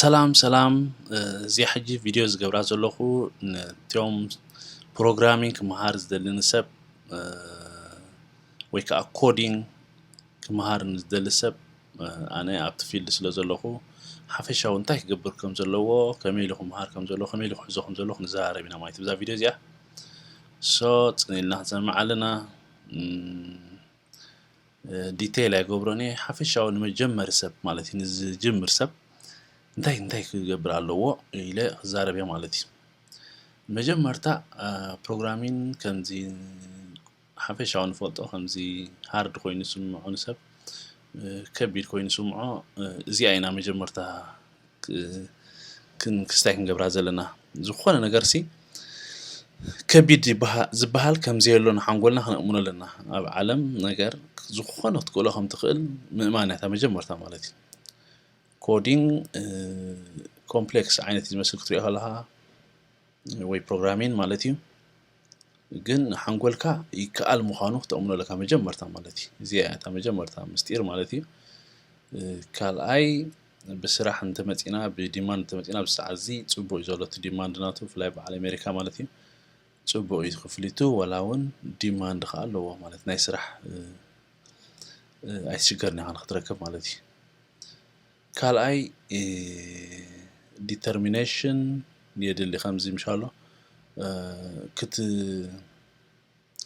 ሰላም ሰላም፣ እዚኣ ሕጂ ቪድዮ ዝገብራ ዘለኹ ነቶም ፕሮግራሚንግ ክመሃር ዝደሊ ንሰብ ወይ ከዓ ኮዲንግ ክመሃር ንዝደሊ ሰብ፣ ኣነ ኣብቲ ፊልድ ስለ ዘለኹ ሓፈሻዊ እንታይ ክገብር ከም ዘለዎ፣ ከመይ ኢሉ ክመሃር ከም ዘለዎ፣ ከመይ ኢሉ ክሕዞ ከም ዘለዎ ክንዘራረብ ኢና ማለት እዩ። እዛ ቪድዮ እዚኣ ሶ ፅን ኢልና ክንሰምዕ ኣለና። ዲቴይል ኣይገብሮን እየ። ሓፈሻዊ ንመጀመሪ ሰብ ማለት እዩ፣ ንዝጅምር ሰብ እንታይ እንታይ ክገብር ኣለዎ ኢለ ክዛረብ እየ ማለት እዩ። መጀመርታ ፕሮግራሚን ከምዚ ሓፈሻዊ ንፈልጦ ከምዚ ሃርድ ኮይኑ ስምዖ ንሰብ ከቢድ ኮይኑ ስምዖ፣ እዚኣ ኢና መጀመርታ ክስታይ ክንገብራ ዘለና። ዝኾነ ነገር ሲ ከቢድ ዝበሃል ከም ዘየሎ ንሓንጎልና ክነእምኖ ኣለና። ኣብ ዓለም ነገር ዝኾነ ክትክእሎ ከም ትኽእል ምእማን እያ እታ መጀመርታ ማለት እዩ። ኮዲንግ ኮምፕሌክስ ዓይነት እዩ ዝመስል ክትሪኦ ከለኻ፣ ወይ ፕሮግራሚን ማለት እዩ። ግን ሓንጎልካ ይከኣል ምዃኑ ክተእምኖ ኣለካ መጀመርታ ማለት እዩ። እዚኣ እያ እታ መጀመርታ ምስጢር ማለት እዩ። ካልኣይ ብስራሕ እንተመፂና፣ ብዲማንድ እንተመፂና፣ ኣብዚ ሰዓት እዚ ፅቡቅ እዩ ዘሎ እቲ ዲማንድ ናቱ፣ ብፍላይ በዓል ኣሜሪካ ማለት እዩ። ፅቡቅ እዩ ክፍሊቱ፣ ዋላ እውን ዲማንድ ከዓ ኣለዎ ማለት ናይ ስራሕ ኣይትሽገርን ኢኻ ንክትረክብ ማለት እዩ። ካልኣይ ዲተርሚኔሽን የድሊ። ከምዚ ምሻሎ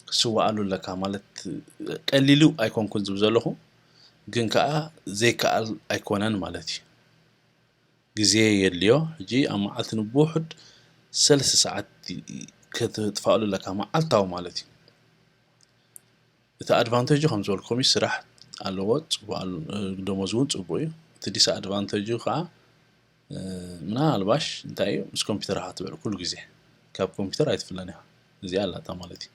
ክትስዋኣሉ ኣለካ ማለት ቀሊሉ ኣይኮንኩን ዝብ ዘለኹ፣ ግን ከዓ ዘይከኣል ኣይኮነን ማለት እዩ። ግዜ የድልዮ። ሕጂ ኣብ መዓልቲ ንብውሑድ ሰለስተ ሰዓት ከተጥፋኣሉ ኣለካ መዓልታዊ ማለት እዩ። እቲ ኣድቫንቴጁ ከም ዝበልኩም እዩ፣ ስራሕ ኣለዎ፣ ደሞዝ እውን ፅቡቅ እዩ። እቲ ዲስ ኣድቫንቴጁ ከዓ ምናልባሽ እንታይ እዩ፣ ምስ ኮምፒውተር ኢኻ ትውዕል ኩሉ ግዜ፣ ካብ ኮምፒውተር ኣይትፍለን ኢኻ። እዚኣ ኣላታ ማለት እዩ።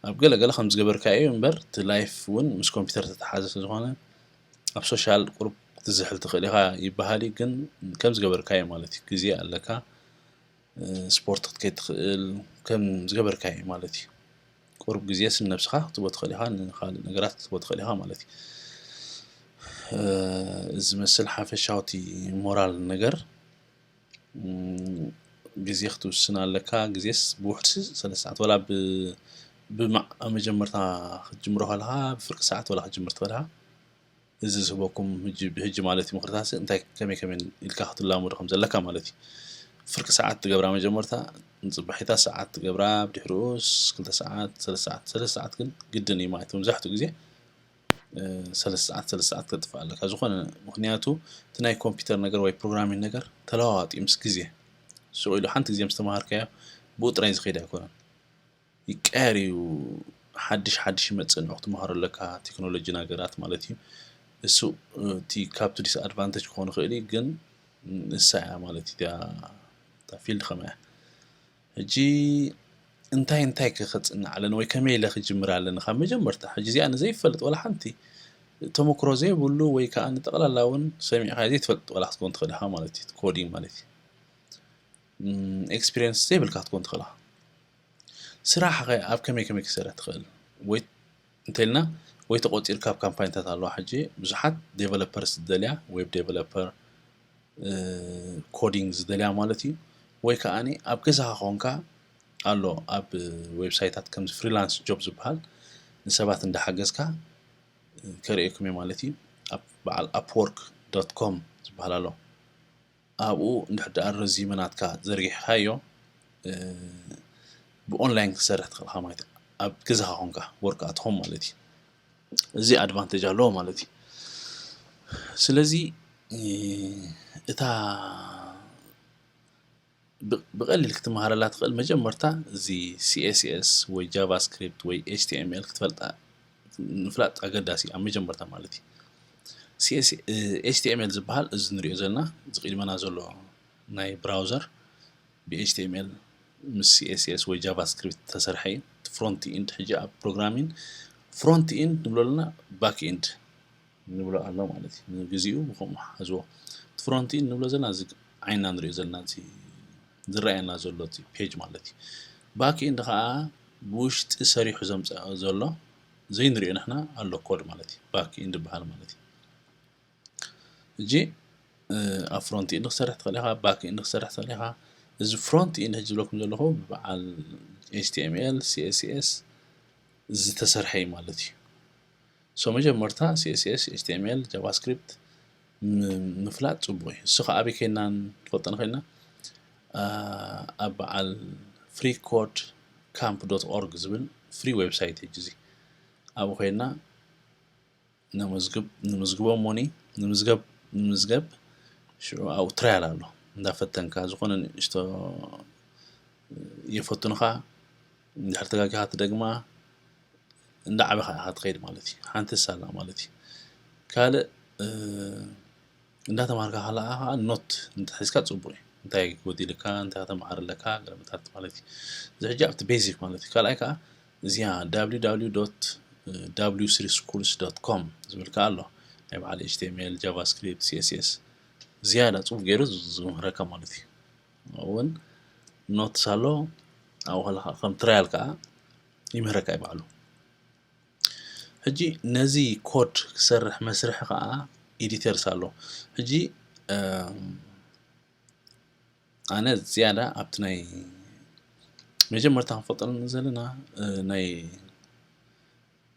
ኣብ ገለ ገለ ከም ዝገበርካ እዩ እምበር እቲ ላይፍ እውን ምስ ኮምፒውተር ዝተተሓዘ ስለዝኾነ ኣብ ሶሻል ቁሩብ ክትዝሕል ትኽእል ኢኻ ይበሃል እዩ፣ ግን ከም ዝገበርካዮ ማለት እዩ። ግዜ ኣለካ፣ ስፖርት ክትከይድ ትኽእል፣ ከም ዝገበርካዮ ማለት እዩ። ቁሩብ ግዜ ስም ነብስኻ ክትቦ ትኽእል ኢኻ፣ ንኻልእ ነገራት ክትቦ ትኽእል ኢኻ ማለት እዩ። እዚ ዝመስል ሓፈሻውቲ ሞራል ነገር ግዜ ክትውስን ኣለካ። ግዜስ ብውሕድ ሰለስተ ሰዓት ወላ ብመጀመርታ ክትጅምሮ ከለኻ ብፍርቂ ሰዓት ወላ ክትጅምር ትኽእል ኢኻ። እዚ ዝህበኩም ብሕጂ ማለት እዩ ምኽርታት እንታይ ከመይ ከመይ ኢልካ ክትላመዶ ከም ዘለካ ማለት እዩ። ፍርቂ ሰዓት ትገብራ መጀመርታ፣ ንፅባሒታ ሰዓት ትገብራ፣ ብድሕሪኡስ ክልተ ሰዓት፣ ሰለስተ ሰዓት፣ ሰለስተ ሰዓት ግን ግድን እዩ ማለት እዩ። መብዛሕትኡ ግዜ ሰለስተ ሰዓት ሰለስተ ሰዓት ከጥፍእ ኣለካ። ዝኾነ ምኽንያቱ እቲ ናይ ኮምፒውተር ነገር ወይ ፕሮግራሚንግ ነገር ተለዋዋጢ ምስ ግዜ ስቕ ኢሉ ሓንቲ ግዜ ምስ ተምሃርካዮ ብኡ ጥራይ ዝኸይድ ኣይኮነን። ይቀየር እዩ። ሓድሽ ሓድሽ ይመፅእ ንዑ ክትምሃሮ ኣለካ ቴክኖሎጂ ነገራት ማለት እዩ። እሱ እቲ ካብቲ ዲስኣድቫንቴጅ ክኾን ይኽእል እዩ፣ ግን ንሳ እያ ማለት እዩ እታ ፊልድ ከመይ እያ። ሕጂ እንታይ እንታይ ከ ከፅንዕ ኣለኒ ወይ ከመይ ኢለ ክጅምር ኣለኒ ካብ መጀመርታ? ሕጂ እዚኣ ንዘይፈልጥ ዋላ ሓንቲ ተመክሮ ዘይብሉ ወይ ከዓ ንጠቕላላ እውን ሰሚዕካ ዘይትፈልጥ ዋላ ክትኮን ትኽእል ኢኻ ማለት እዩ። ኮዲንግ ማለት እዩ ኤክስፒሪየንስ ዘይብልካ ክትኮን ትኽእል ኢኻ። ስራሕ ኸ ኣብ ከመይ ከመይ ክሰርሕ ትኽእል? ወይ እንተልና ወይ ተቆፂርካ ኣብ ካምፓኒታት ኣለዋ ሕጂ ብዙሓት ዴቨሎፐርስ ዝደልያ፣ ዌብ ዴቨሎፐር፣ ኮዲንግ ዝደልያ ማለት እዩ። ወይ ከዓኒ ኣብ ገዛኻ ኮንካ ኣሎ ኣብ ዌብሳይታት ከምዚ ፍሪላንስ ጆብ ዝበሃል ንሰባት እንዳሓገዝካ ከርእየኩም እየ ማለት እዩ። ኣብ በዓል ኣፕወርክ ዶት ኮም ዝበሃል ኣሎ። ኣብኡ እንድሕር ደኣ ረዚመ ናትካ ዘርጊሕካዮ ብኦንላይን ክትሰርሕ ትኽእል ኢኻ ማለት እዩ። ኣብ ገዛኻ ኮንካ ወርክ ኣት ሆም ማለት እዩ። እዚ ኣድቫንቴጅ ኣለዎ ማለት እዩ። ስለዚ እታ ብቐሊል ክትመሃረላ ትኽእል መጀመርታ እዚ ሲ ኤስ ኤስ ወይ ጃቫስክሪፕት ወይ ኤች ቲ ኤም ኤል ክትፈልጣ ምፍላጥ ኣገዳሲ ኣብ መጀመርታ ማለት እዩ። ኤች ቲ ኤም ኤል ዝበሃል እዚ ንሪኦ ዘለና እዚ ቅድመና ዘሎ ናይ ብራውዘር ብ ኤች ቲ ኤም ኤል ምስ ሲ ኤስ ኤስ ወይ ጃቫስክሪፕት ዝተሰርሐ እዩ። ፍሮንት ኢንድ ሕጂ ኣብ ፕሮግራሚንግ ፍሮንት ኢንድ ንብሎ ኣለና፣ ባክ ኢንድ ንብሎ ኣሎ ማለት እዩ። ንግዚኡ ብኸምኡ ሓዝዎ። ፍሮንት ኢንድ ንብሎ ዘለና እዚ ዓይንና ንሪኦ ዘለና እዚ ዝረኣየና ዘሎ እቲ ፔጅ ማለት እዩ። ባክ ኢንድ ከዓ ብውሽጢ ሰሪሑ ዘምፅኦ ዘሎ ዘይንሪኦ ንሕና ኣሎ ኮድ ማለት እዩ። ባክ ኢንድ ይበሃል ማለት እዩ። ሕጂ ኣብ front end ክትሰርሕ ትኽእል ኢኻ፣ back end ክትሰርሕ ትኽእል ኢኻ። እዚ front end ሕጂ ዝብለኩም ዘለኹ ብበዓል H T M L፣ C S S ዝተሰርሐ እዩ ማለት እዩ። So መጀመርታ C S S፣ H T M L፣ JavaScript ምፍላጥ ፅቡቅ እዩ። እሱ ከዓ ኣበይ ኮይና ንፈልጦ ንኽእልና ኣብ በዓል free code camp dot org ዝብል free website እዩ እዚ። ኣብኡ ኮይና ንምዝግቦ እሞኒ ንምዝገብ ንምዝገብ ሽዑ ኣብኡ trial ኣሎ። እንዳፈተንካ ዝኾነ ንእሽቶ የፈትኑኻ። እንድሕር ተጋጊኻ ትደግማ፣ እንዳዓበኻ ኢኻ ትኸይድ ማለት እዩ። ሓንቲ ሳላ ማለት እዩ። ካልእ እንዳተማሃርካ ከለኻ ከዓ ኖት እንተሒዝካ ፅቡቅ እዩ። እንታይ ጎዲልካ፣ እንታይ ከተመሃር ኣለካ፣ ገለመታት ማለት እዩ። እዚ ሕጂ ኣብቲ basic ማለት እዩ። ካልኣይ ከዓ እዚኣ www www schools com ዝብል ከዓ ኣሎ። ናይ በዓል H T M L፣ JavaScript፣ C S S ዝያዳ ፅቡቅ ገይሩ ዝምህረካ ማለት እዩ። እውን ኖትስ ኣሎ። ኣብኡ ከለካ ከም trial ከዓ ይምህረካ እዩ ባዕሉ። ሕጂ ነዚ ኮድ ክሰርሕ መስርሒ ከዓ ኤዲተርስ ኣሎ። ሕጂ ኣነ ዝያዳ ኣብቲ ናይ መጀመርታ ክንፈልጠሉ ዘለና ናይ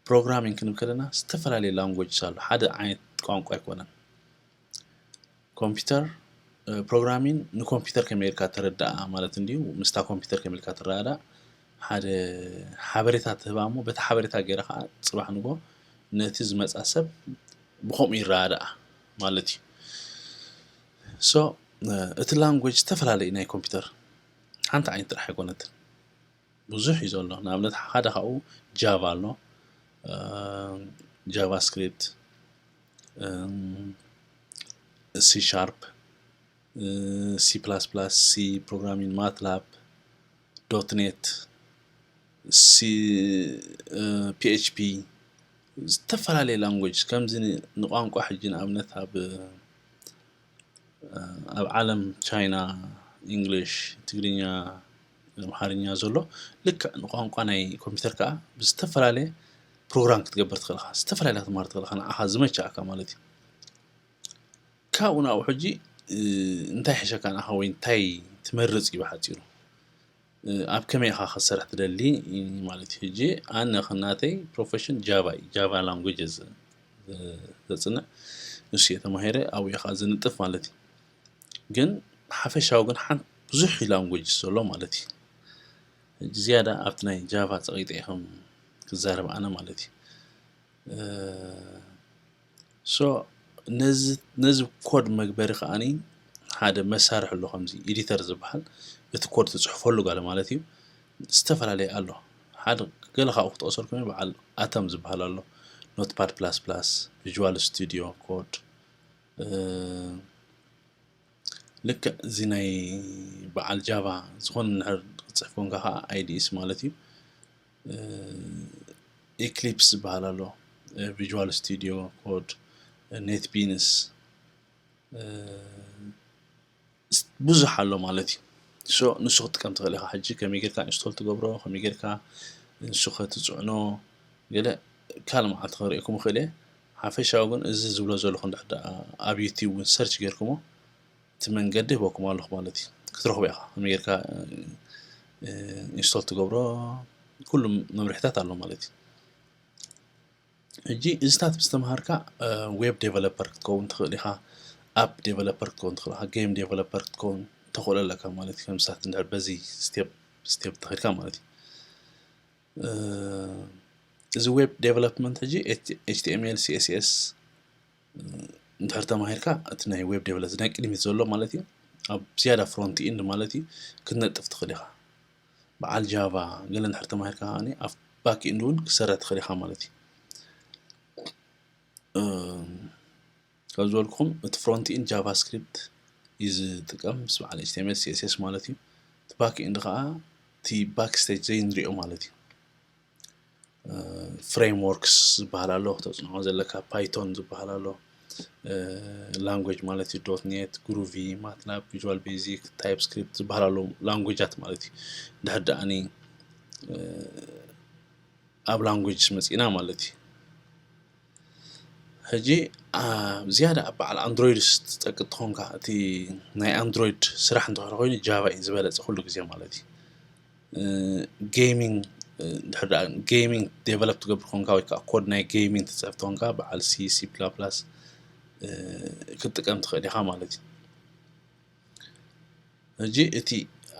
ፕሮግራሚንግ ክንብል ከለና ዝተፈላለዩ ላንጉጅስ ኣሎ። ሓደ ዓይነት ቋንቋ ኣይኮነን። ኮምፒውተር ፕሮግራሚንግ ንኮምፒውተር ከመይ ኢልካ ተረዳኣ ማለት እንድዩ። ምስታ ኮምፒውተር ከመይ ኢልካ ትረዳዳእ ሓደ ሓበሬታ ትህባ እሞ በቲ ሓበሬታ ገይራ ከዓ ፅባሕ ንጎ ነቲ ዝመፃ ሰብ ብከምኡ ይረዳዳኣ ማለት እዩ። So እቲ ላንጉጅ ዝተፈላለዩ ናይ ኮምፒውተር ሓንቲ ዓይነት ጥራሕ ኣይኮነትን። ብዙሕ እዩ ዘሎ። ንኣብነት ሓደ ካብኡ ጃቫ ኣሎ፣ ጃቫስክሪፕት፣ ሲ ሻርፕ፣ ሲ ፕላስ ፕላስ፣ ሲ ፕሮግራሚንግ፣ ማትላብ፣ ዶት ኔት፣ ሲ፣ ፒ ኤች ፒ፣ ዝተፈላለየ ላንጉጅ። ከምዚ ንቋንቋ ሕጂ ንኣብነት ኣብ ኣብ ዓለም ቻይና፣ ኢንግሊሽ፣ ትግርኛ፣ ኣምሓርኛ ዘሎ ልክዕ ንቋንቋ ናይ ኮምፒውተር ከዓ ብዝተፈላለየ ፕሮግራም ክትገብር ትኽእል ኢኻ። ዝተፈላለየ ክትመሃር ትኽእል ኢኻ፣ ንዓኻ ዝመቸኣካ ማለት እዩ። ካብኡ ናብኡ ሕጂ እንታይ ይሕሸካ ንዓኻ ወይ እንታይ ትመርጽ እዩ ብሓጺሩ። ኣብ ከመይ ኢኻ ክትሰርሕ ትደሊ ማለት እዩ። ሕጂ ኣነ ናተይ ፕሮፌሽን ጃቫ እዩ። ጃቫ ላንጉጅ እየ ዘጽንዕ። ንሱ እየ ተማሂረ ኣብኡ እየ ከዓ ዝንጥፍ ማለት እዩ። ግን ሓፈሻዊ ግን ሓንቲ ብዙሕ እዩ ላንጉጅ ዘሎ ማለት እዩ። ሕጂ ዝያዳ ኣብቲ ናይ ጃቫ ጸቒጠ እየ ከም ክዛረብ ኣነ ማለት እዩ። So ነዚ ኮድ መግበሪ ከዓኒ ሓደ መሳርሒ ኣሎ፣ ከምዚ ኤዲተር ዝበሃል፣ እቲ ኮድ ትፅሕፈሉ ጋለ ማለት እዩ። ዝተፈላለየ ኣሎ። ሓደ ገለ ካብኡ ክጠቕሰልኩም እየ፣ በዓል ኣተም ዝበሃል ኣሎ፣ ኖትፓድ ፕላስ ፕላስ፣ ቪዥዋል ስቱዲዮ ኮድ፣ ልክዕ እዚ ናይ በዓል ጃቫ ዝኾነ እንድሕር ክትፅሕፍ ኮንካ ከዓ ኣይዲኢስ ማለት እዩ። ኤክሊፕስ ዝበሃል ኣሎ፣ ቪዥዋል ስቱዲዮ ኮድ፣ ኔት ቢንስ፣ ብዙሕ ኣሎ ማለት እዩ። So ንሱ ክትጥቀም ትኽእል ኢኻ። ሕጂ ከመይ ጌርካ ኢንስቶል ትገብሮ፣ ከመይ ጌርካ ንሱ ከትፅዕኖ፣ ገለ ካልእ መዓልቲ ከርእየኩም እኽእል እየ። ሓፈሻዊ ግን እዚ ዝብሎ ዘለኹ እንድሕር ደኣ ኣብ ዩቲዩብ እውን ሰርች ጌርኩሞ እቲ መንገዲ ህበኩም ኣለኹ ማለት እዩ። ክትረኽቦ ኢኻ። ከመይ ጌርካ ኢንስቶል ትገብሮ ኩሉ መምርሒታት ኣሎ ማለት እዩ። ሕጂ እዚታት ምስ ተምሃርካ ዌብ ዴቨሎፐር ክትከውን ትኽእል ኢኻ፣ ኣፕ ዴቨሎፐር ክትከውን ትኽእል ኢኻ፣ ጌም ዴቨሎፐር ክትከውን ተኽእሎ ኣለካ ማለት እዩ። ከምሳት እንድሕር በዚ ስቴፕ ስቴፕ ተኸድካ ማለት እዩ። እዚ ዌብ ዴቨሎፕመንት ሕጂ ኤች ቲ ኤም ኤል፣ ሲ ኤስ ኤስ እንድሕር ተማሂርካ እቲ ናይ ዌብ ዴቨሎፕ ናይ ቅድሚት ዘሎ ማለት እዩ፣ ኣብ ዝያዳ ፍሮንት ኢንድ ማለት እዩ ክትነጥፍ ትኽእል ኢኻ። በዓል ጃቫ ገለ እንድሕር ተማሂርካ ከዓኒ ኣብ ባክ ኢንድ እውን ክሰርሕ ትኽእል ኢኻ ማለት እዩ። ከም ዝበልኩኹም እቲ ፍሮንት ኢንድ ጃቫስክሪፕት እዩ ዝጥቀም ምስ በዓል ኤች ቲ ኤም ኤል ሲ ኤስ ኤስ ማለት እዩ። እቲ ባክ ኢንድ ከዓ እቲ ባክ ስቴጅ ዘይንሪኦ ማለት እዩ። ፍሬምወርክስ ዝበሃል ኣሎ ክተፅንዖ ዘለካ፣ ፓይቶን ዝበሃል ኣሎ ላንጉጅ ማለት እዩ፣ ዶት ኔት፣ ግሩቪ፣ ማትላብ፣ ቪዥዋል ቤዚክ፣ ታይፕስክሪፕት ዝበሃል ኣሎ ላንጉጃት ማለት እዩ። እንድሕር ደኣኒ ኣብ ላንጉጅ መፂና ማለት እዩ። ሕጂ ዝያዳ ኣብ በዓል ኣንድሮይድ ትጠቅጥ ትኾንካ፣ እቲ ናይ ኣንድሮይድ ስራሕ እንተኾነ ኮይኑ ጃቫ እዩ ዝበለፀ ኩሉ ግዜ ማለት እዩ። ጌሚንግ ድሕር ጌሚንግ ዴቨሎፕ ትገብር ኮንካ ወይ ከዓ ኮድ ናይ ጌሚንግ ትፅሕፍ ትኾንካ በዓል ሲ ሲ ፕላስ ፕላስ ክትጥቀም ትኽእል ኢኻ ማለት እዩ። ሕጂ እቲ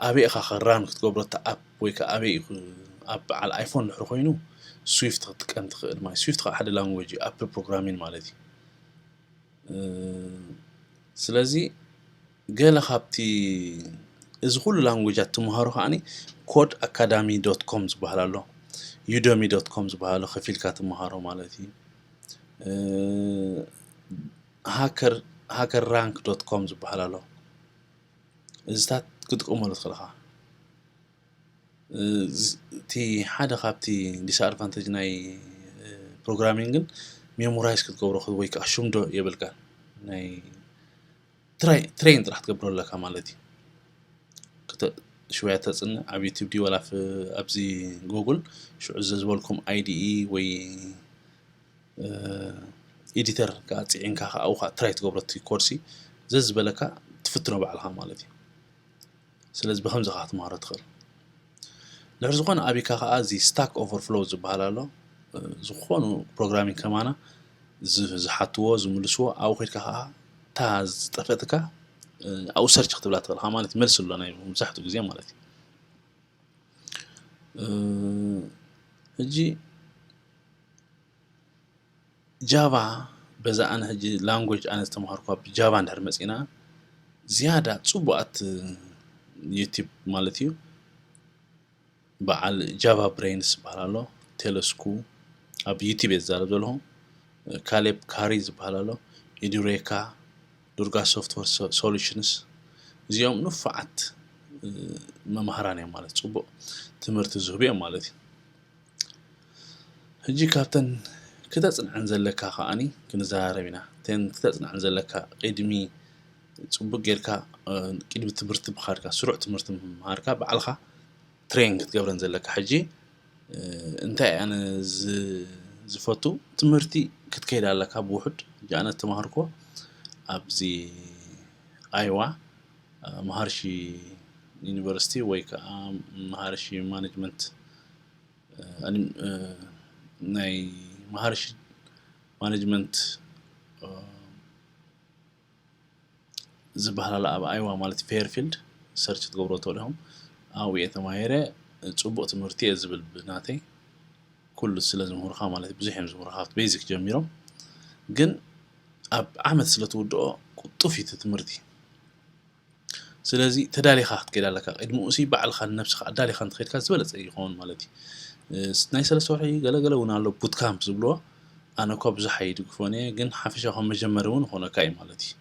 ኣበይ ኢኻ ራን ክትገብሮ እቲ ኣፕ ወይ ከዓ ኣበይ ኢኹ ኣብ በዓል ኣይፎን ድሕሪ ኮይኑ ስዊፍት ክትጥቀም ትኽእል ማለት ስዊፍት ከዓ ሓደ ላንጉጅ እዩ ኣፕል ፕሮግራሚን ማለት እዩ። ስለዚ ገለ ካብቲ እዚ ኩሉ ላንጉጃት ትምሃሮ ከዓኒ ኮድ ኣካዳሚ ዶት ኮም ዝበሃል ኣሎ፣ ዩደሚ ዶት ኮም ዝበሃል ኣሎ፣ ከፊልካ ትምሃሮ ማለት እዩ። ሃከር ሃከር ራንክ ዶት ኮም ዝበሃል ኣሎ። እዚታት ክትጥቀመሉ ትኽእል ኢኻ። እቲ ሓደ ካብቲ ዲስኣድቫንቴጅ ናይ ፕሮግራሚንግን ሜሞራይዝ ክትገብሮ ወይ ከዓ ሽምዶ የብልካ ናይ ትሬን ጥራሕ ትገብሮ ኣለካ ማለት እዩ። ሽወያ ተፅንዕ ኣብ ዩቲብ ድዩ ዋላ ኣብዚ ጉግል ሽዑ ዝበልኩም ኣይዲኢ ወይ ኤዲተር ከዓ ፅዒንካ ከዓ ኣብኡ ከዓ ትራይ ትገብሮ እቲ ኮድሲ ዘዝበለካ ትፍትኖ ባዕልካ ማለት እዩ። ስለዚ ብከምዚ ከዓ ክትምሃሮ ትኽእል። ድሕሪ ዝኾነ ኣቢካ ከዓ እዚ ስታክ ኦቨርፍሎው ዝበሃል ኣሎ። ዝኾኑ ፕሮግራሚንግ ከማና ዝሓትዎ ዝምልስዎ ኣብኡ ከድካ ከዓ እታ ዝጠፈጥካ ኣብኡ ሰርች ክትብላ ትኽእል ማለት መልሲ ኣሎ ናይ መብዛሕትኡ ግዜ ማለት እዩ። ሕጂ ጃቫ በዛ ኣነ ሕጂ ላንጉጅ ኣነ ዝተምሃርኳ ብጃቫ እንድሕር መፂና ዝያዳ ፅቡኣት ዩቲብ ማለት እዩ። በዓል ጃቫ ብሬንስ ዝበሃል ኣሎ፣ ቴለስኩ ኣብ ዩቲብ እየ ዝዛረብ ዘለኹ፣ ካሌብ ካሪ ዝበሃል ኣሎ፣ ኢዱሬካ፣ ዱርጋ ሶፍትወር ሶሉሽንስ እዚኦም ንፉዓት መምሃራን እዮም ማለት ፅቡቅ ትምህርቲ ዝህቡ እዮም ማለት እዩ። ሕጂ ካብተን ክተፅንዐን ዘለካ ከዓኒ ክንዘራረብ ኢና። እተን ክተፅንዐን ዘለካ ቅድሚ ፅቡቅ ጌርካ ቅድሚ ትምህርቲ ምኻድካ ስሩዕ ትምህርቲ ምምሃርካ ባዕልካ ትሬን ክትገብረን ዘለካ። ሕጂ እንታይ ኣነ ዝፈቱ ትምህርቲ ክትከይድ ኣለካ ብውሑድ። ሕጂ ኣነ ተማሃርኮ ኣብዚ ኣይዋ መሃርሺ ዩኒቨርሲቲ ወይ ከዓ መሃርሺ ማኔጅመንት ናይ መሃርሺ ማኔጅመንት ዝበሃል ኣሎ ኣብ ኣይዋ ማለት ፌርፊልድ ሰርች ክትገብሮ ተልኹም ኣብኡ እየ ተማሂረ። ፅቡቅ ትምህርቲ እየ ዝብል ብናተይ ኩሉ ስለ ዝምህሩካ ማለት ብዙሕ እዮም ዝምህሩካ ካብቲ ቤዚክ ጀሚሮም። ግን ኣብ ዓመት ስለ ትውድኦ ቁጡፍ እዩ እቲ ትምህርቲ። ስለዚ ተዳሊኻ ክትከይድ ኣለካ። ቅድሚኡ ሲ ባዕልኻ ንነብስኻ ኣዳሊኻ እንተኸይድካ ዝበለፀ ይኸውን ማለት እዩ። ናይ ሰለስተ ወርሒ ገለገለ እውን ኣሎ ቡት ካምፕ ዝብልዎ። ኣነ እኳ ብዙሕ ኣይድግፎን እየ፣ ግን ሓፈሻ ከም መጀመሪ እውን ይኾነካ እዩ ማለት እዩ።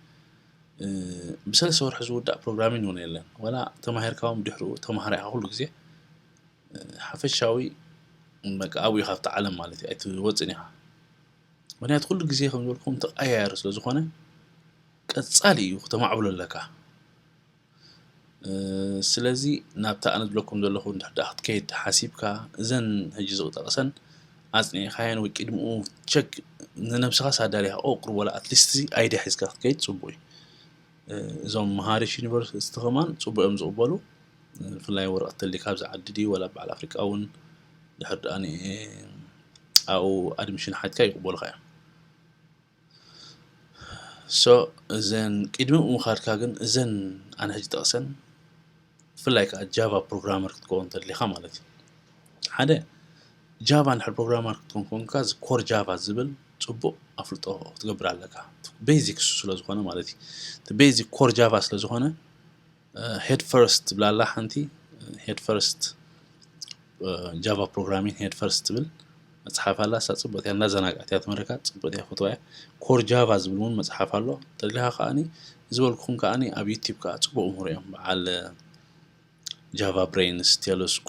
ብሰለስተ ወርሒ ዝውዳእ ፕሮግራሚን እውን የለን። ዋላ ተማሂርካ እውን ድሕሪኡ ተምሃራይ ኢኻ ኩሉ ግዜ ሓፈሻዊ በቃ ኣብኡ ኢኻ ኣብቲ ዓለም ማለት እዩ ኣይትወፅን ኢኻ። ምክንያቱ ኩሉ ግዜ ከም ዝበልኩም ተቀያያሪ ስለ ዝኾነ ቀፃሊ እዩ ክተማዕብሎ ኣለካ። ስለዚ ናብቲ ኣነ ዝብለኩም ዘለኹ እንድሕር ደኣ ክትከይድ ሓሲብካ እዘን ሕጂ ዝጠቕሰን ኣፅኒዕካየን ወይ ቅድሚኡ ቸክ ንነብስኻ ሳዳሊኻ ኦ ቅርብ ወላ ኣትሊስት ኣይዲያ ሒዝካ ክትከይድ ፅቡቅ እዩ። እዞም መሃሪሽ ዩኒቨርሲቲ ከማን ፅቡቅ እዮም ዝቕበሉ። ብፍላይ ወረቐት ተሊካ ኣብዚ ዓዲ ድዩ ወላ በዓል ኣፍሪቃ እውን ድሕር ደኣ ኣብኡ ኣድሚሽን ሓትካ ይቕበሉካ እዮም። ሶ እዘን ቅድሚ ምኻድካ ግን እዘን ኣነ ሕጂ ጠቕሰን ብፍላይ ከዓ ጃቫ ፕሮግራመር ክትከውን ተድሊኻ ማለት እዩ። ሓደ ጃቫ እንድሕር ፕሮግራመር ክትከውን ኮንካ እዚ ኮር ጃቫ ዝብል ፅቡቅ ኣፍልጦ ክትገብር ኣለካ። ቤዚክ እሱ ስለዝኾነ ማለት እዩ። እቲ ቤዚክ ኮር ጃቫ ስለዝኾነ ሄድ ፈርስት ትብላላ ሓንቲ ሄድ ፈርስት ጃቫ ፕሮግራሚንግ ሄድ ፈርስት ትብል መፅሓፍ ኣላ። እሳ ፅብቅቲ እያ፣ እናዘናጋዕት እያ ትምህረካ፣ ፅብቅቲ እያ፣ ፈትዋ እያ። ኮር ጃቫ ዝብል እውን መፅሓፍ ኣሎ። ተድሊኻ ከዓኒ ዝበልኩኹም ከዓኒ ኣብ ዩቲብ ከዓ ፅቡቅ ምሁር እዮም። በዓል ጃቫ ብሬንስ፣ ቴለስኩ፣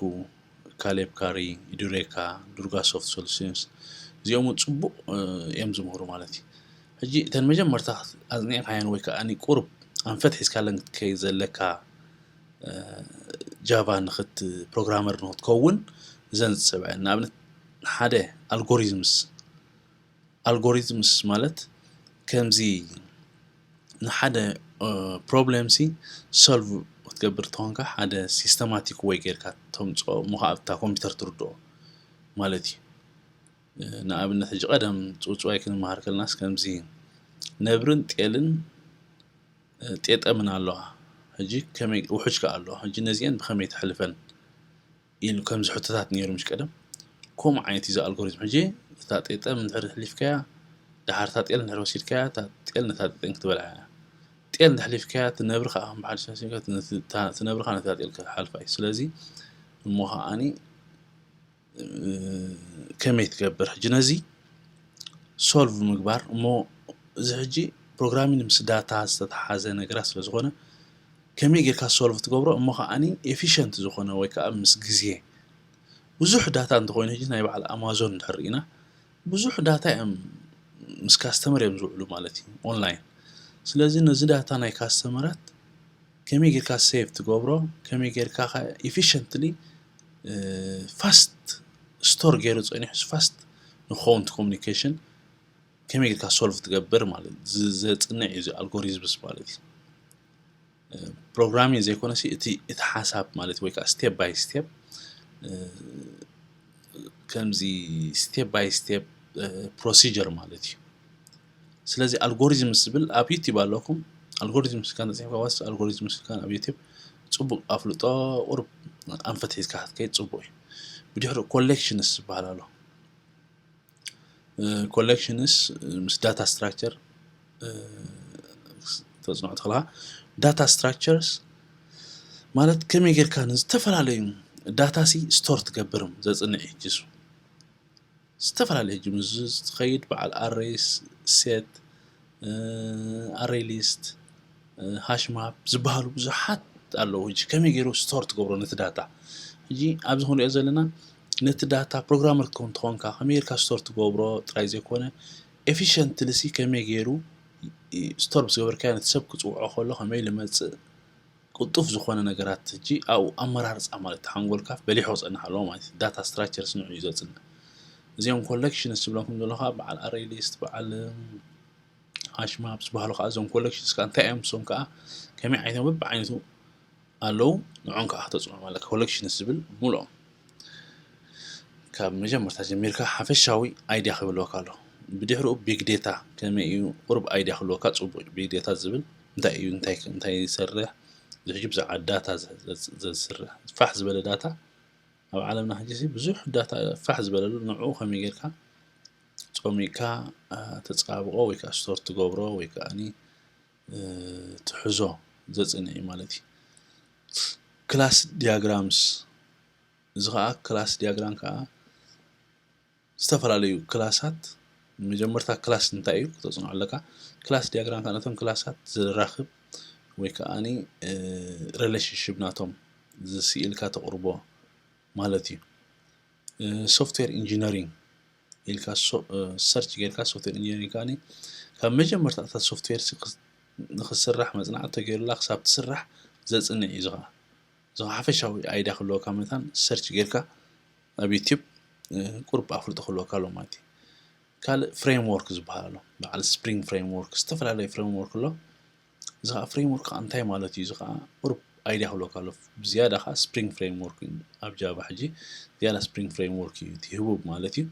ካሌብ ካሪ፣ ኢዱሬካ፣ ዱርጋ ሶፍት ሶሉሽንስ እዚኦም እውን ፅቡቅ እዮም ዝምህሩ ማለት እዩ። ሕጂ እተን መጀመርታ ኣፅኒዕካየን ወይ ከዓ ቁሩብ ኣንፈት ሒዝካለን ክትከይድ ዘለካ ጃቫ ንክት ፕሮግራመር ንክትከውን እዘን ዝስዕባ እየን። ንኣብነት ሓደ ኣልጎሪዝምስ ኣልጎሪዝምስ ማለት ከምዚ ንሓደ problem ሲ solve ክትገብር ተኾንካ ሓደ systematic way ጌርካ ተምፅኦ እሞ ከዓ ኣብታ ኮምፒውተር ትርድኦ ማለት እዩ። ንኣብነት ሕጂ ቀደም ፅውፅዋይ ክንመሃር ከለናስ ከምዚ ነብርን ጤልን ጤጠምን ኣለዋ። ሕጂ ከመይ ውሑጅ ከዓ ኣለዋ። ሕጂ ነዚአን ብኸመይ ተሕልፈን ኢሉ ከምዚ ሕቶታት ነይሩ ምሽ ቀደም። ከምኡ ዓይነት እዩ እዚ ኣልጎሪዝም። ሕጂ እታ ጤጠም እንድሕር ሕሊፍካያ፣ ደሓር እታ ጤል እንድሕር ወሲድካያ፣ እታ ጤል ነታ ጤጠም ክትበልዓ እያ። ጤል እንድሕር ሕሊፍካያ፣ እቲ ነብሪ ከዓ ከም ብሓድሽ ወሲድካ፣ እቲ ነብሪ ከዓ ነታ ጤል ክሓልፋ እዩ። ስለዚ እሞ ከዓኒ ከመይ ትገብር? ሕጂ ነዚ solve ምግባር እሞ እዚ ሕጂ programming ምስ ዳታ ዝተተሓዘ ነገራት ስለ ዝኾነ ከመይ ጌርካ solve ትገብሮ እሞ ከዓኒ efficient ዝኾነ ወይ ከዓ ምስ ግዜ ብዙሕ ዳታ እንተኾይኑ ሕጂ ናይ በዓል ኣማዞን እንድሕር ርኢና ብዙሕ ዳታ እዮም ምስ ካስተመር እዮም ዝውዕሉ ማለት እዩ online። ስለዚ ነዚ ዳታ ናይ ካስተመራት ከመይ ጌርካ save ትገብሮ ከመይ ጌርካ efficiently fast store ገይሩ ፀኒሑ fast ንክኸውን communication ከመይ ጌርካ solve ትገብር ማለት ዘፅንዕ እዩ እዚ ኣልጎሪዝምስ ማለት እዩ። programming ዘይኮነ እቲ እቲ ሓሳብ ማለት ወይ ከዓ step by step ከምዚ step by step procedure ማለት እዩ። ስለዚ ኣልጎሪዝም ዝብል ኣብ ዩቲብ ኣለኩም። ኣልጎሪዝም ስልካ እንተፅሒፍካ ዋስ ኣልጎሪዝም ስልካ ኣብ ዩቲብ ፅቡቅ ኣፍልጦ ቁሩብ ኣንፈት ሒዝካ ክትከይድ ፅቡቅ እዩ። ብድሕሪኡ collections ዝበሃል ኣሎ። collections ምስ data structure ተፅንዖ ትኽእልካ። Data structures ማለት ከመይ ጌርካ ንዝተፈላለዩ ዳታ ሲ store ትገብርም ዘፅንዕ እዩ ጅሱ። ዝተፈላለዩ ሕጂ ምስ ትኸይድ በዓል array set፣ array list፣ hash map ዝበሃሉ ብዙሓት ኣለዉ። ሕጂ ከመይ ገይሩ store ትገብሮ ነቲ ዳታ? ሕጂ ኣብዚ ክንሪኦ ዘለና ነቲ ዳታ programmer ክትከውን ተኾንካ ከመይ ጌርካ store ትገብሮ ጥራይ ዘይኮነ efficiently ሲ ከመይ ገይሩ store ምስ ገበርካዮ ነቲ ሰብ ክፅውዖ ከሎ ከመይ ልመፅእ ቅልጡፍ ዝኾነ ነገራት ሕጂ ኣብኡ ኣመራርፃ ማለት ሓንጎልካ በሊሑ ክፀንሕ ኣለዎ ማለት እዩ። Data structures ንዑ እዩ ዘፅንዕ። እዚኦም collections ዝብሎም ከም ዘለኻ በዓል array list በዓል hash map ዝበሃሉ ከዓ እዞም collections ከዓ እንታይ እዮም ንሶም ከዓ ከመይ ዓይነቶም በብዓይነቱ ኣለዉ ንዖም ከዓ ክተፅንዖም ኣለካ። Collections ዝብል ምልኦም ካብ መጀመርታ ጀሚርካ ሓፈሻዊ idea ክህልወካ ኣሎ። ብድሕሪኡ big data ከመይ እዩ ቁሩብ idea ክህልወካ ፅቡቅ እዩ። Big data ዝብል እንታይ እዩ እንታይ እንታይ ይሰርሕ እዚ ሕጂ ብዛዕባ data ዘስርሕ ፋሕ ዝበለ data ኣብ ዓለምና ሕጂ ብዙሕ data ፋሕ ዝበለሉ ንዕኡ ከመይ ጌርካ ፆሚካ ተፃብቆ ወይ ከዓ store ትገብሮ ወይ ከዓ ትሕዞ ዘፅንዕ እዩ ማለት እዩ። Class diagrams እዚ ከዓ class diagram ከዓ ዝተፈላለዩ ክላሳት መጀመርታ class እንታይ እዩ ክተፅንዖ ኣለካ። Class diagram ከዓ ነቶም ክላሳት ዘራኽብ ወይ ከዓ relationship ናቶም ዝስኢልካ ተቕርቦ ማለት እዩ። Software engineering ኢልካ search ጌርካ software engineering ከዓ ካብ መጀመርታ እታ software ንክስራሕ መፅናዕቲ ተገይሩላ ክሳብ ትስራሕ ዘፅንዕ እዩ። እዚ ከዓ እዚ ከዓ ሓፈሻዊ idea ክህልወካ መታን search ጌርካ ኣብ ዩቲብ ቁሩብ ኣፍልጦ ክህልወካ ኣሎ ማለት እዩ። ካልእ framework ዝበሃል ኣሎ። በዓል spring framework ዝተፈላለዩ framework ኣሎ። እዚ ከዓ framework ከዓ እንታይ ማለት እዩ? እዚ ከዓ ቁሩብ idea ክህልወካ ኣሎ። ብዝያዳ ከዓ spring framework እዩ ኣብ ጃቫ ሕጂ ዝያዳ spring framework እዩ እቲ ህቡብ ማለት እዩ።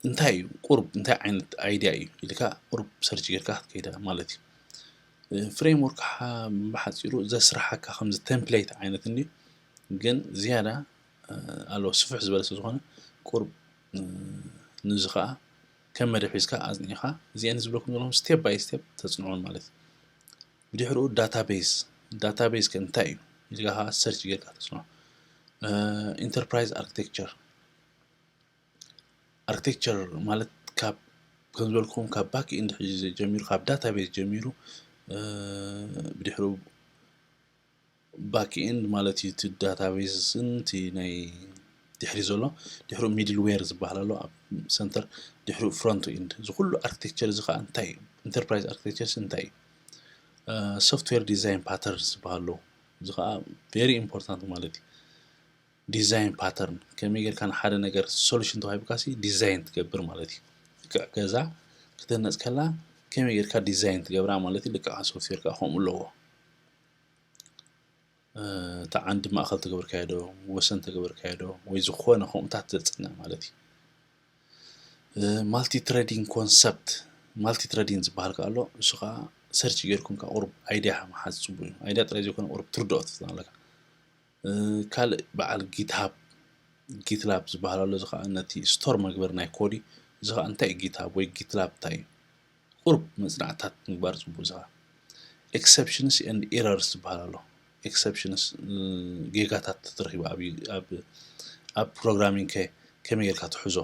እንታይ እዩ ቁሩብ እንታይ ዓይነት idea እዩ ኢልካ ቁሩብ search ጌርካ ክትከይዳ ማለት እዩ። Framework ብሓፂሩ ዘስርሓካ ከምዚ template ዓይነት እንድዩ ግን ዝያዳ ኣለዎ ስፍሕ ዝበለ ስለ ዝኾነ ቁሩብ ንዚ ከዓ ከም መደብ ሒዝካ ኣፅኒዕኻ እዚአን ዝብለኩም ዘለኹም step by step ተፅንዖን ማለት እዩ። ብድሕሪኡ database database ከ እንታይ እዩ ኢልካ ከዓ search ጌርካ ተፅንዖ። Enterprise architecture architecture ማለት ካብ ከም ዝበልኩም ካብ back end ሕጂ ጀሚሩ ካብ database ጀሚሩ ብድሕሪኡ back end ማለት እዩ እቲ database ን እቲ ናይ ድሕሪ ዘሎ ድሕሪኡ middleware ዝበሃል ኣሎ ኣብ center ድሕሪኡ front end እዚ ኩሉ architecture እዚ ከዓ እንታይ እዩ? Enterprise architecture እንታይ እዩ? Software design patterns ዝበሃል ኣሎ እዚ ከዓ very important ማለት እዩ። design pattern ከመይ ጌርካ ንሓደ ነገር solution ተዋሂብካ ሲ design ትገብር ማለት እዩ። ልክዕ ገዛ ክትህነፅ ከላ ከመይ ጌርካ design ትገብራ ማለት እዩ። ልክዕ software ከዓ ከምኡ ኣለዎ። እቲ ዓንዲ ማእኸል ተገበርካዮ ዶ ወሰን ተገበርካዮ ዶ ወይ ዝኾነ ከምኡታት ዘፅንዕ ማለት እዩ። Multi threading concept፣ multi threading ዝበሃል ከዓ ኣሎ። እሱ ከዓ search ጌርኩም ከዓ ቁሩብ idea ምሓዝ ፅቡቅ እዩ። Idea ጥራይ ዘይኮነ ቁሩብ ትርድኦ ትፅናለካ። ካልእ በዓል GitHub፣ GitLab ዝበሃል ኣሎ። እዚ ከዓ ነቲ store መግበሪ ናይ ኮድ እዩ። እዚ ከዓ እንታይ እዩ GitHub ወይ GitLab እንታይ እዩ? ቁሩብ መፅናዕታት ምግባር ፅቡቅ። እዚ ከዓ exceptions and errors ዝበሃል ኣሎ። Exceptions ጌጋታት ተትረኺቡ ኣብ ኣብ programming ከ ከመይ ጌርካ ትሕዞ?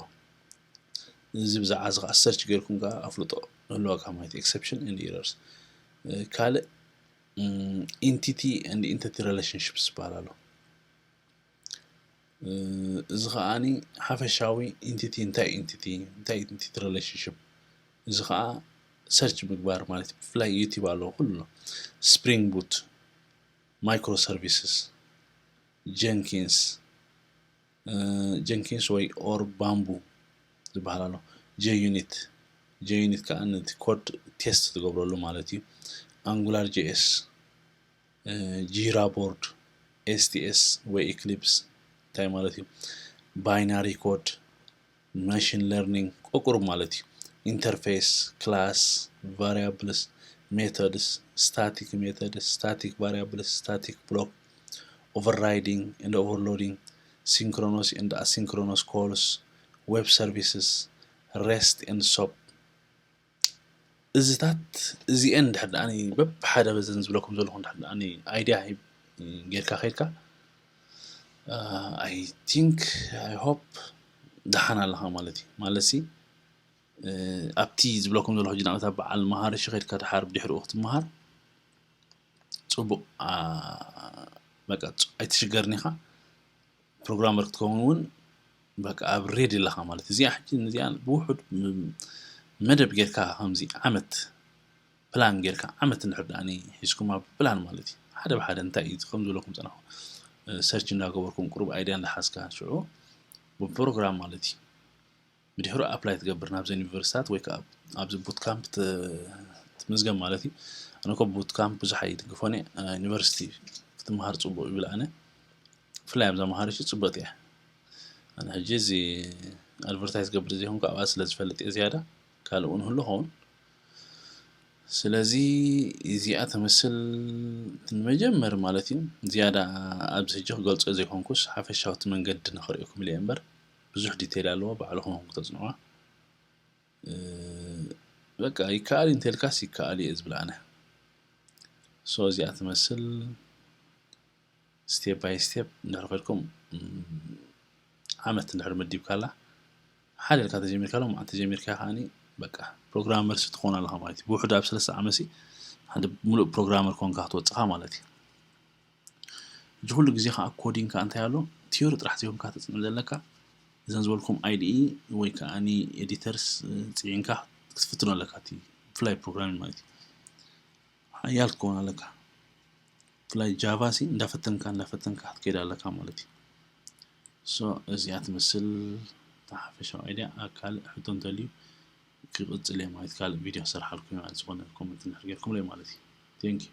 እዚ ብዛዕባ እዚ ከዓ search ጌርኩም ከዓ ኣፍልጦ ህልወካ ማለት exception and errors። ካልእ entity and entity relationships ዝበሃል ኣሎ። እዚ ከዓኒ ሓፈሻዊ entity እንታይ entity እንታይ entity relationship፣ እዚ ከዓ search ምግባር ማለት እዩ። ብፍላይ YouTube ኣለዎ ኩሉ ኣሎ። Spring Boot፣ microservices፣ Jenkins፣ Jenkins ወይ or Bamboo ዝበሃል ኣሎ። JUnit፣ JUnit ከዓ ነቲ ኮድ test ትገብረሉ ማለት እዩ። Angular JS፣ Jira Board፣ STS ወይ Eclipse እንታይ ማለት እዩ? Binary code፣ machine learning ቁሩብ ማለት እዩ። Interface፣ class፣ variables፣ methods፣ static methods፣ static variables፣ static block፣ overriding and overloading፣ synchronous and asynchronous calls፣ web services፣ REST and SOAP። እዚታት እዚኤን እንድሕር ደኣ በብሓደ በዘን ዝብለኩም ዘለኹ እንድሕር ደኣ idea ጌርካ ከይድካ I think I hope ደሓን ኣለኻ ማለት እዩ። ማለት ሲ ኣብቲ ዝብለኩም ዘለኹ ሕጂ ንኣብነት ኣብ በዓል መሃሪ ሺ ከይድካ ደሓር ብድሕሪኡ ክትመሃር ፅቡቅ በቃ ኣይትሽገርን ኢኻ። ፕሮግራመር ክትከውን እውን በቃ ኣብ ready ኣለኻ ማለት እዩ። እዚኣ ሕጂ እዚኣ ብውሑድ መደብ ጌርካ ከምዚ ዓመት ፕላን ጌርካ ዓመት እንድሕር ደኣ ሒዝኩማ ብፕላን ማለት እዩ። ሓደ ብሓደ እንታይ እዩ ከም ዝበለኩም ፀናኹ search እንዳገበርኩም ቁሩብ idea እንዳሓዝካ ሽዑ ብፕሮግራም ማለት እዩ። ብድሕሩ apply ትገብር ናብዘን ዩኒቨርሲታት ወይ ከዓ ኣብዚ boot camp ትምዝገብ ማለት እዩ። ኣነ ኮ boot camp ብዙሕ ኣይድግፎን እየ። ዩኒቨርሲቲ ክትመሃር ፅቡቅ ይብል ኣነ። ብፍላይ ኣብዛ መሃሪት ፅብቅቲ እያ። ኣነ ሕጂ እዚ advertise ገብር ዘይኮንኩ ኣብኣ ስለ ዝፈልጥ እየ ዝያዳ ካልእ እውን ህሉ ኸውን። ስለዚ እዚኣ ትመስል ንመጀመሪ ማለት እዩ። ዝያዳ ኣብዚ ሕጂ ክገልፆ ዘይኮንኩስ ሓፈሻዊ እቲ መንገዲ ንኽርእየኩም ኢለ እየ እምበር ብዙሕ detail ኣለዎ ባዕልኹም ክትፅንዕዋ። በቃ ይከኣል እዩ እንተልካስ ይከኣል እዩ ዝብል ኣነ። So እዚኣ ትመስል step by step እንድሕር ከድኩም ዓመት እንድሕር መዲብካላ ሓደ ኢልካ ተጀሚርካ ሎም ዓመት ተጀሚርካ ከዓኒ በቃ ፕሮግራመር ሲ ትኾን ኣለኻ ማለት እዩ። ብውሕዱ ኣብ ሰለስተ ዓመት ሲ ሓደ ሙሉእ ፕሮግራመር ኮንካ ክትወፅኻ ማለት እዩ። ሕጂ ኩሉ ግዜ ከዓ ኮዲንግ ከዓ እንታይ ኣሎ ቲዮሪ ጥራሕ ዘይኮንካ ተፅንዕ ዘለካ እዘን ዝበልኩም IDE ወይ ከዓ ኤዲተርስ ፅዒንካ ክትፍትኖ ኣለካ እቲ ብፍላይ ፕሮግራሚንግ ማለት እዩ። ሓያል ክትከውን ኣለካ። ብፍላይ ጃቫ ሲ እንዳፈተንካ እንዳፈተንካ ክትከይድ ኣለካ ማለት እዩ። So እዚኣ ትመስል ሓፈሻዊ idea። ኣብ ካልእ ሕቶ እንተልዩ ክቕፅል እየ ማለት ካልእ ቪድዮ ክሰርሓልኩም እየ ማለት ዝኾነ ኮመንት እንድሕር ጌርኩምለይ ማለት እዩ። Thank you።